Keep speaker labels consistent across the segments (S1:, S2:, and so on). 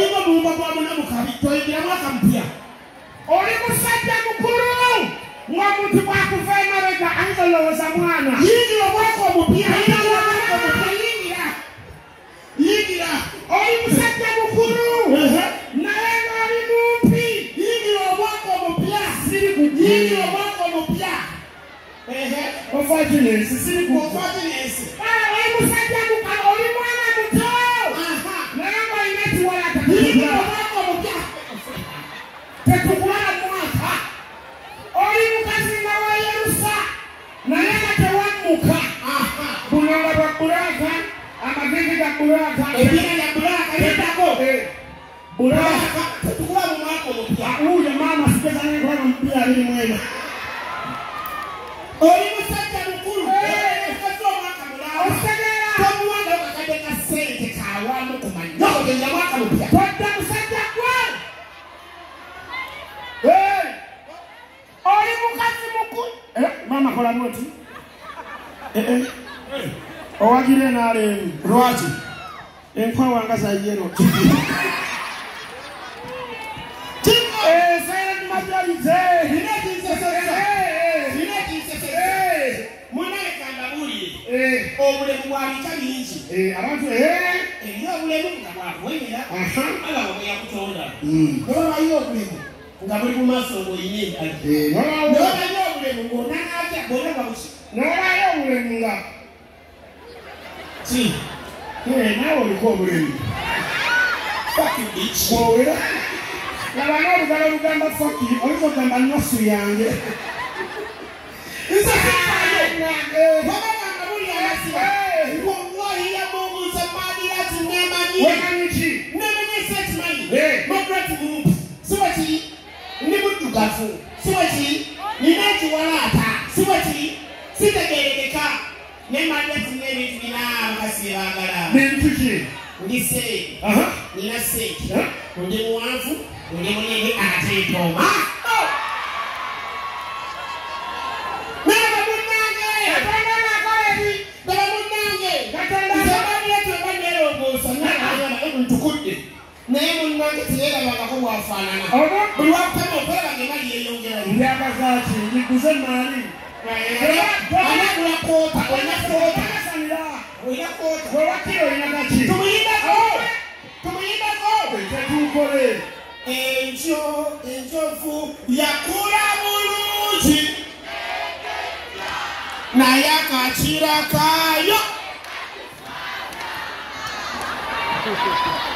S1: Olinga omuwumba gwa muna mu kabi toyingira mwaka mupya.
S2: Oli musajja mukulu ng'omuntu bw'akuva emabega ayinza olowooza mwana.
S1: Yingira omwaka omupya. Yingira. Yingira.
S2: Oli musajja mukulu naye ng'oli mumpi.
S1: Yingira omwaka omupya. Yingira omwaka omupya.
S2: Ofatinensi siri ku.
S1: Ofatinensi.
S2: Oli musajja mukulu oli mwana muto. Naye ng'olina ekiwalata.
S1: Yingira omwaka omupya.
S2: Tetukulala mwaka. Oli mukazi nga weeyerusa naye nga tewammuka. Buno nga bwa bbulaaka, amaviivi ga bbulaaka.
S1: Ebira bya bbulaaka liddako.
S2: Bbulaaka.
S1: Tetukula mu mwaka omupya.
S2: Wuuyo maama sigeza n'enkola mu 2024.
S1: Oli musajja mukulu. Okaze omwaka mulala.
S2: Otegeera.
S1: Tomuwangayo kakadde ka ssente kawamu ku mannyo. Ogenda mwaka mupya.
S2: Todda musajja gwe. Oli mukazi mukulu. Maama kola bw'oti. Owagira NRM.
S1: Lwaki?
S2: Enkwawa nga za yellow. Silent majority.
S1: Nina ekinsesesa. Nina ekinsesesa. Munnange mbabuulire. Obulemu bwa bika bingi.
S2: Abantu
S1: Eriyo obulemu nga bwakuwenera. Allah bwe yakutonda. Newabayo obulemu nga buli mu maaso ng'olina empagi. Newabayo obulemu ng'onanaatya bw'olaba buki.
S2: Newabayo obulemu nga
S1: ki?
S2: Naawe oliko obulemu.
S1: Fucking bitch.
S2: Bw'owera. Laba n'olugalo olugamba fuck you, oyinza okugamba nnasu yange.
S1: Nze sifaayo. Wabanga mbabuulira amazima. Wallahi yamubuuza Madirati nemanyi.
S2: Wemanyi ki?
S1: Nemanyi ensi ekimanyi. Madirati mumpi. Si bwe kiri? Ndi muddugavu. Si bwe kiri? Nina ekiwalaata. Si bwe kiri? Sitegeerekeka. Naye Madirati nina ebintu bina abakazi bye baagala.
S2: Bintu ki?
S1: Ndi ssente. Nina ssente. Ndi muwanvu, ndi munene ate ntooma. Nalaba munnange.
S2: Katonda n'akola ebi.
S1: Laba munnange.
S2: Katonda
S1: Nze Madirati oba neerongoosa nalaba ntukudde. Naye munnange teyeerabangako bw'afaanana.
S2: Oba
S1: Buli lwakutama okulaba ng'emali yeeyongerayo.
S2: Njagaza ki? Njiguze maali.
S1: Anagula koota, olina koota. Olina koota.
S2: Gwe wakiri olina gaki?
S1: Tumuyimbeko. Tumuyimbeko.
S2: Tetuukole.
S1: Enjovu yakula bulungi naye akakira kaayo.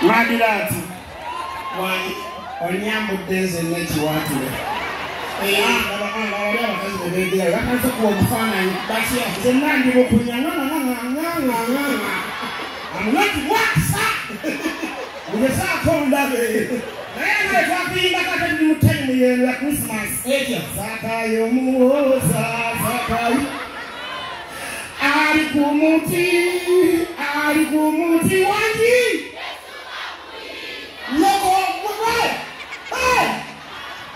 S2: Madirati.
S1: Wani?
S2: Onyambudde nze n'ekiwaatule. Abali abakazi be beegera batandise kuwa obufaananyi.
S1: Batya?
S2: Nze nna ndi bukunya nga nga nga nga nga nga nga. I'm not wax. Ngezaako ndabe. Naye nze twakuyimbako ate ndi mu time yeno ya Christmas.
S1: Etya?
S2: Zakayo muwoza, Zakayo. Ali ku muti, ali ku muti wangi.
S1: Loko, mwe.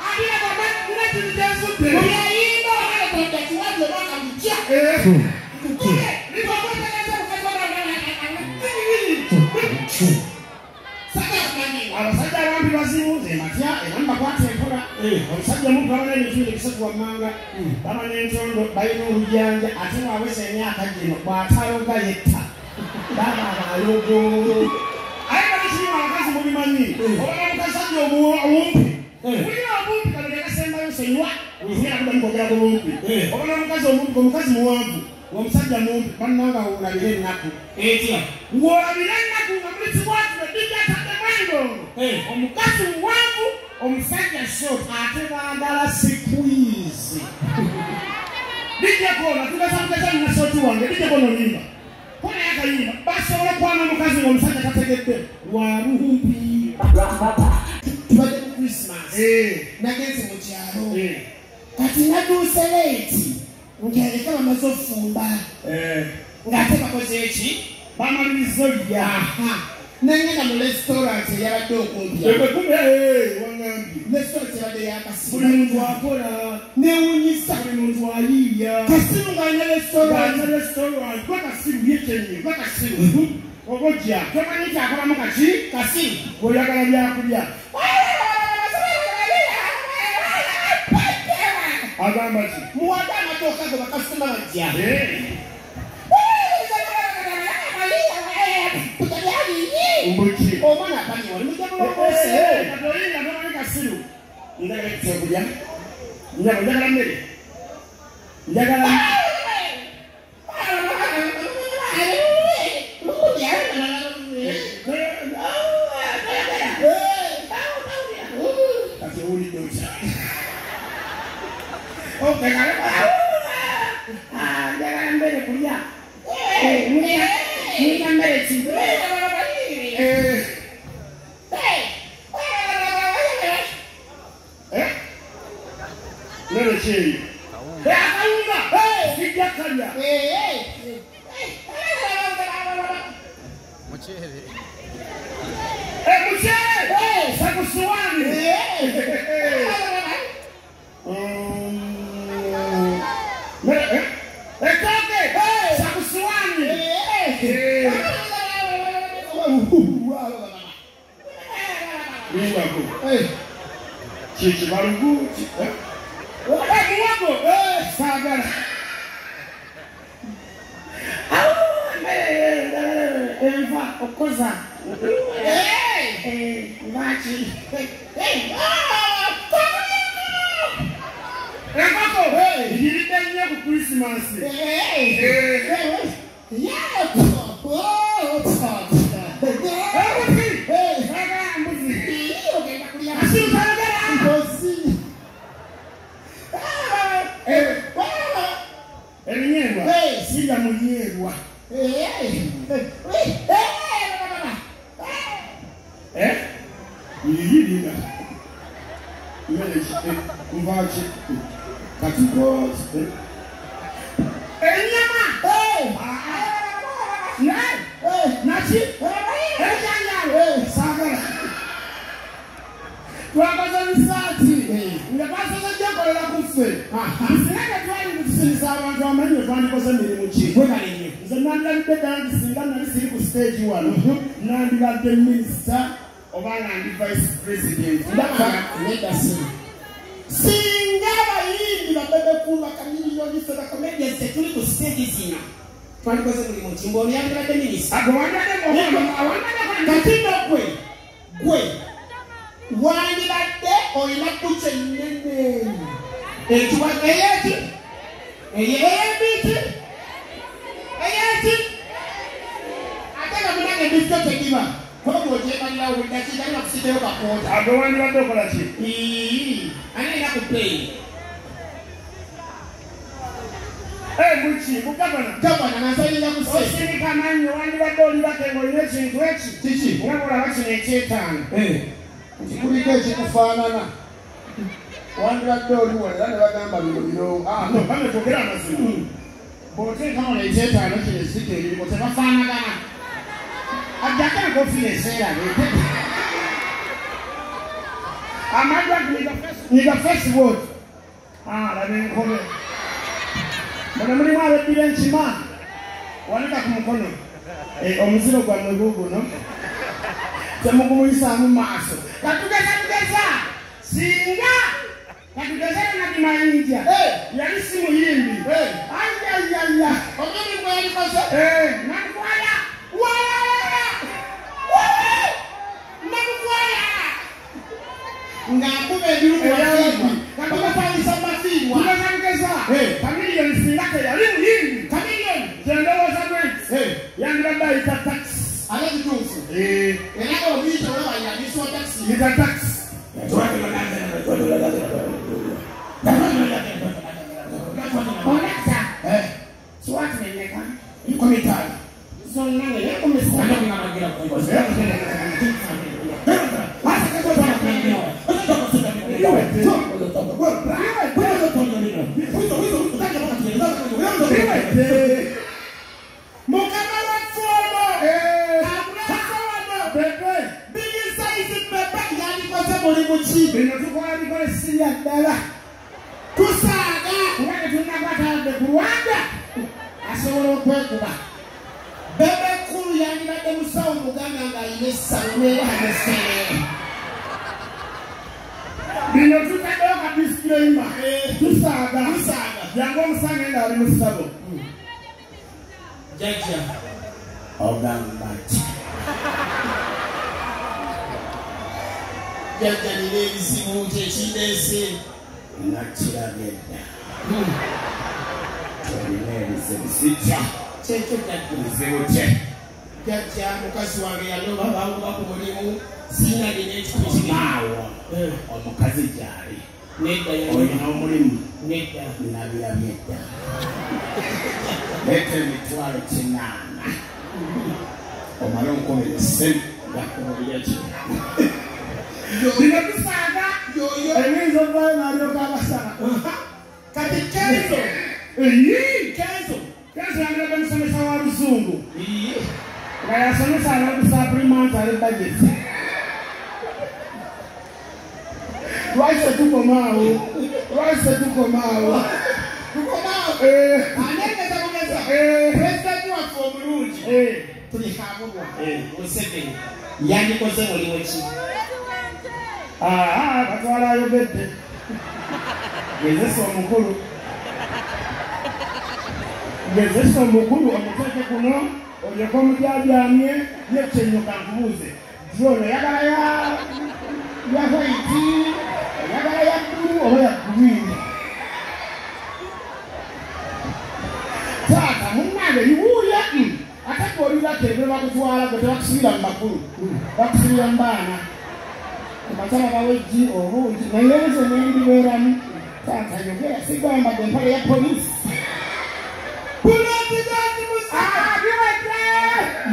S2: Alina baba, nina kintu kye nsudde.
S1: Buli ayimba akatonda kiwaje omwaka mupya. Kule,
S2: Abasajja abampi bazibu nze matya era mbakwata empola. Omusajja omuntu baba n'ebintu ebisatu wammanga, baba n'entondo, balina olujanja ate bw'aweza emyaka gino bw'ataloga yetta. Baba abalogo. Aye nga tekirimu abakazi mubimanyi. Oba n'omusajja omumpi. Wulira omumpi kano ke kasembayo nsonyiwa. Ngenda kuddamu kwogera ku mumpi. Oba n'omukazi omumpi, omukazi muwanvu, omusajja mumpi, bannange awo olabire ennaku.
S1: Etya?
S2: Ng'olabire ennaku nga muli kikwatule bijja ataddemu endongo. Omukazi muwanvu, omusajja short, ate baagala squeeze. Dijja koona, tugeza bugeza nina short wange, dijja koona oluyimba. Koona yakayimba, basobola okwana omukazi ng'omusajja tategedde. Wa lumpi.
S1: Tubadde ku Christmas. Nagenze mu kyalo. Kati natuuse late. Ngereka bamaze okufumba. Ng'ate bakoze eki?
S2: Bamaliriza olya.
S1: Nengenda mu restaurant eyabadde okumpi.
S2: Wangambye.
S1: Restaurant ebadde yakasiru.
S2: Buli muntu akola.
S1: Newuunyisa.
S2: Buli muntu ayiiya.
S1: Kasiru ng'alina restaurant.
S2: Ng'alina restaurant. Gwe kasiru ye kyenyi, gwe kasiru. Ogojja tomanyi kyakolamu kaki
S1: kasiru
S2: bw'oyagala byakulya agamba ki
S1: muwade amatooka ge bakasitoma bajja
S2: mbuki
S1: omwana apani wali mujja mulongoose
S2: katoyinga tomanyi kasiru njagala ekyokulya njagala mmere njagala kati owulidde otya
S1: njagala mmere kulya mulya mmere ki
S2: mmere ki eyo akawunga sijja kalya
S3: muceere
S2: muceere sakusuwani ettooke sakusuwani lindako kiki balugu muwago saagala
S1: enva okukoza lwaki
S2: enkoko ngiridde nnyo ku Krisimansi embuzi saagala mbuzi kasiru tayogera ebinyeebwa sirya munyeebwa yiyirina mmere ki nva ki katiko ennyama naki ebijanjaalo saagala twakoze bisaati nga twasoze gyekolera ku ffe singa tetwali kutusinisa abantu amanyi twandikoze mirimu ki nze nandibadde ddala nti singa nali siri ku stage wano nandibadde minisita oba nga ndi vice president
S1: singa abayimbi babebekulu bakamiliyoni ffe bakomedians tetuli ku stage zino twandikoze mulimu ki mbu ono yandibadde minisita kati nno gwe gwe wandibadde olina kuca ennene eyeki ey'embiiti eyeki ate nga munange ebifo tegiba kuba bw'ogyemalirawo buli dakiika alina kusigayo kakoota
S2: ago wandibadde okola ki
S1: ani alina ku peyi
S2: buki bugavana
S1: gavana nasalira ku ssente
S2: osirika amannyo wandibadde olibake ng'olina ekintu eki
S1: kiki
S2: nga bw'olaba kino ekyetaano
S3: nti kuliko ekikufaanana wandibadde oliwo era ne bagamba bino birongo
S2: bame twogere amazima
S1: bw'oteeka wano ekyetaano kino ekiriko emirimu tebafaanagana ajjako enkofiira eseerabye
S2: amajwa nyiga first word laba enkobe muno mulimu abeddira enkima wanika ku mukono omuziro gwammwe guuguno temugumuyisaamu maaso katugeza tugeza singa katugeze Ronald Mayinja yali si muyimbi ayayaya
S1: omulimu gwe yalikoze
S2: namukwaya
S1: namukwaya ng'akuba ebirumu katugezayisa mafiirwa
S2: tugeza tugeza Chameleone singa teyali muyimbi
S1: Chameleone
S2: kyendowooza bwenti yandibadde ayita taxi
S1: ate kituufu era omuyita olaba yabiswa taxi
S2: yita taxi
S1: Kondakta siwati nemmeka
S2: 50
S1: zonna ng'enkumi ssatu Mukama waffe ono akulasa wano
S2: bebe
S1: big size bebe yandikoze mulimu ki
S2: bino tukola bikole si bya ddala
S1: tusaaga
S2: kuba tetunnakwata yadde ku Rwanda
S1: asobola okwekuba Bebe Bebe Cool yandibadde musawo Muganda ng'alina essabo n'era musere.
S2: Bino tutaddeyo ka disclaimer. Tusaaga. Jangu omusange nga ali mu ssabo.
S1: Jjajja.
S2: Ogamba ki?
S1: Jjajja nina ebizibu kyekindeese.
S2: Nakirabye dda. Olina ebizibu sijja.
S1: Kyekyo jjajja.
S2: Bizibu ki?
S1: Jjajja mukazi wange yanoba banguba ku mulimu sirina nina ekikumi.
S2: Maawo omukazi gy'ali.
S1: Nedda
S2: Olina omulimu.
S1: Nedda.
S2: Nabirabye dda. Leeta 800,000. Omale onkubira essimu njakubulira ki. Bino tusaaga.
S1: Yoyo.
S2: Emyezi ovaayo n'alyoka abasaba.
S1: Kati Kenzo.
S2: Kenzo. Kenzo yandibadde musomesa wa Luzungu. Nga yasomesa abantu supplementary budget. Lwaki tetukomaawo? Lwaki tetukomaawo?
S1: Tukomaawo. Anegeza bugeza. Pulezidenti waffe omulungi. Tuli habulwa. Museveni. Yandikoze mulimu ki?
S2: Batwala ayogedde. Gezesa omukulu. Gezesa omukulu omuteeke kuno olyoke omujaajaamye ye kyenyoka nkubuuze. Drone oyagala ya white, oyagala ya blue oba ya green? Taata munnange yiwuuya. Ate gw'olira kebe bakutwala gwe tebakusibira mu bakulu, bakusibira mu baana. Amataba bawejji obungi naye nze nendibeeramu. Taata yogera sigamba gwe empale ya poliisi.
S1: Pulezidenti Museveni.
S2: Biwedde!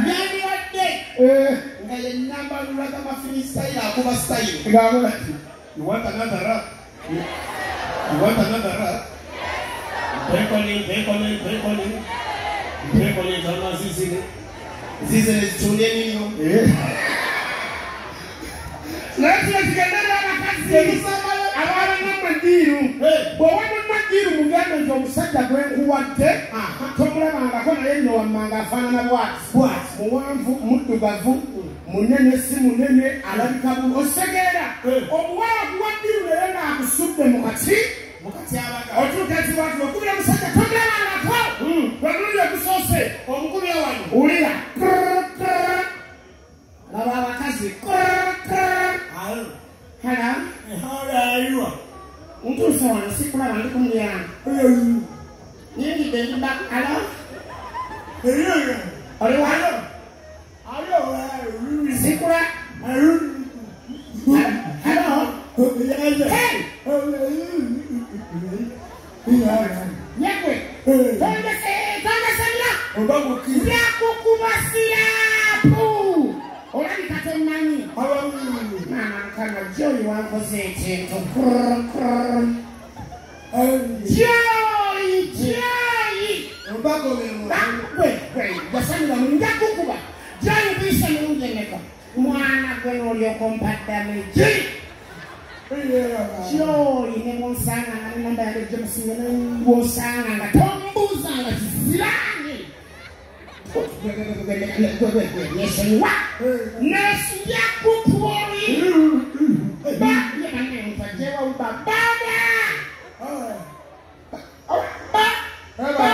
S1: Yandibadde nga ye nnambalula g'amafiristayiro akuba sitayiro.
S2: Ng'akola ki?
S1: You want another rap? You want another rap? Mpekoni, mpekoni, mpekoni. Mpekoni zama zizine. Zizine zitunde nnyo.
S2: Naye kino kigendera abakazi abaala nammwe eddiiru. Bw'oba munno eddiiru mugambe nti omusajja gwe nkuwadde tomulabangako naye nno wammanga afaanana bw'ati. Muwanvu, muddugavu, munene si munene, alabika bulungi. Osegeera omuwala akuwa ddiiru naye ng'akusudde mu kati. Otuuka ekibu ati okubira omusajja tomulabangako. Gwe mulundi ogusoose
S1: Omukubira wano.
S2: Wulira. Laba abakazi. Hello. Ntuuse wano sikulaba ndi ku mulyango. Nyingidde ndi ba alo. Oli wano? Sikula. Hello. Hey! Yegwe. Tondesemira. Njakukuba sirapu. Olabika tommanyi. Maama nkano Joyi wankoze ekintu. Joyi, Joyi. Gwe, gwe, yasamira mu njakukuba. Joyi kuyisa mirungi emeka. Mwana gwe n'olyoka ompa damage. Joyi ne bw'onsanga nga nennamba yange gye musinga ne bw'osanga nga tombuuzanga kiziraanye. Nesonyiwa. Njakukuba oli. Ba, ye bannange njewa ba baba. Ba, ba.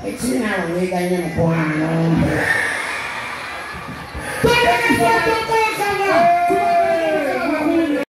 S2: Ekiri naawe weeganye mukwano.